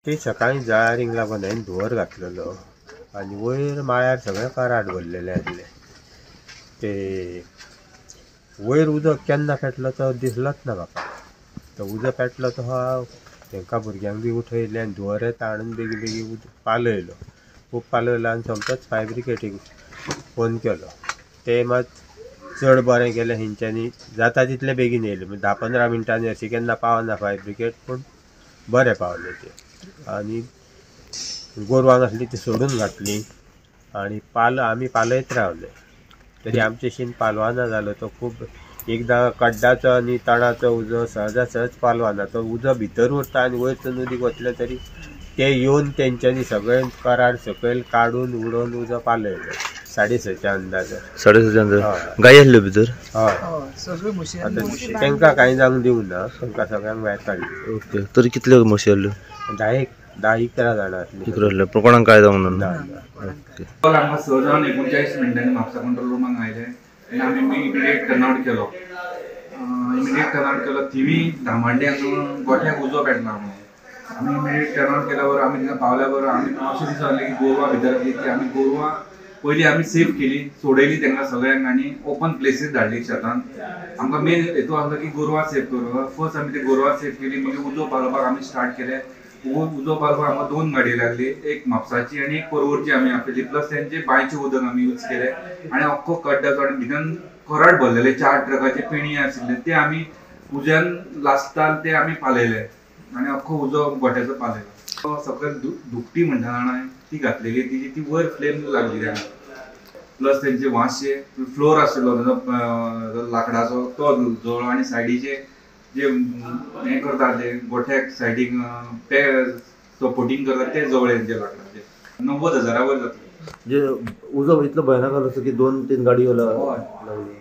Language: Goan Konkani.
ती सकाळीं जळारींक लागून हांवें धुंवर घातलेलो आनी वयर माळ्यार सगळें कराट भरलेलें आसलें. ते वयर उजो केन्ना पेटलो तो दिसलोच ना म्हाका. तो उजो पेटलो तो हांव तांकां भुरग्यांक बी उठयलें आनी धुंवर येता हाडून बेगी बेगी उजो पालयलो. खूब पालयलो आनी सोमतोच फायर ब्रिगेडीक फोन केलो. ते मात चड बरें केलें हेंच्यांनी, जाता तितले बेगीन येयले. 10-15 मिनटांनी अशी केन्ना पावना फायर ब्रिगेड, पूण बरें पावले ते. आनी गोरवांक आसली ती सोडून घातली आनी पाल आमी पालयत रावले. तरी आमचे शीन पालवाना जालो तो खूब. एकदां कड्डाचो आनी तणाचो उजो सहजा सहज पालवाना, तो उजो भितर उरता आनी वयर उदीक वतलें तरी ते येवन तेंच्यांनी सगळें करार सकयल काडून उडोवन उजो पालयलो. 6:30 अंदाजे. 6:30 अंदाजे. गाय आसल्यो भितर? हय, तांकां कांय जावंक दिवंक ना, तांकां सगळ्यांक भायर काडली. ओके, तरी कितल्यो म्हशी आसल्यो? 10-11 जाणां आसलीं. 11 आसल्यो, पूण कोणाक कांय जावंक ना? हांगा 6 जावन 39 मिनटांनी म्हापसा कंट्रोल रुमाक आयले आनी आमी इमिडिएट टर्नआवट केलो. इमिडिएट टर्नआवट केलो थिवी धामांडे हांगा गोठ्याक उजो पेटला म्हणून. आमी इमिडिएट टर्नआवट केल्या बरोबर आमी थिंगा पावल्या बरोबर आमी अशें दिसलें की गोरवां भितर आसली ती आमी गोरवां पयलीं आमी सेफ केली, सोडयली तांकां सगळ्यांक आनी ओपन प्लेसीस धाडली शेतान. आमकां मेन हेतू आसलो की गोरवां सेफ करपाक. फर्स्ट आमी ती गोरवां सेफ केली, मागीर उजो पालोवपाक आमी स्टार्ट केले. उजो पालोवपाक आमकां 2 गाडयो लागली, एक म्हापसाची आनी एक परवरची आमी आपयली. प्लस तेंचे बांयचें उदक आमी यूज केलें आनी अख्खो कड्डाचो आनी भितर कराट भरलेले 4 ट्रकाचे पेणी आशिल्ले ते आमी उज्यान लासतान ते आमी पालयले आनी अख्खो उजो गोठ्याचो पालयलो. सकयल धुकटी म्हणटा जाणा ती घातलेली, तिजी ती वयर फ्लेम लागली तांकां. प्लस तेंचे वांशे फ्लोर आशिल्लो ताजो लांकडाचो तो जळ्ळो आनी सायडीचे जे हें करतात ते गोठ्याक सायडीक ते सपोर्टींग करतात ते जवळे तेंचे लांकडाचे. 90,000 वयर जातले. उजो इतलो भयानक आसलो की 2-3 गाडयो लागली.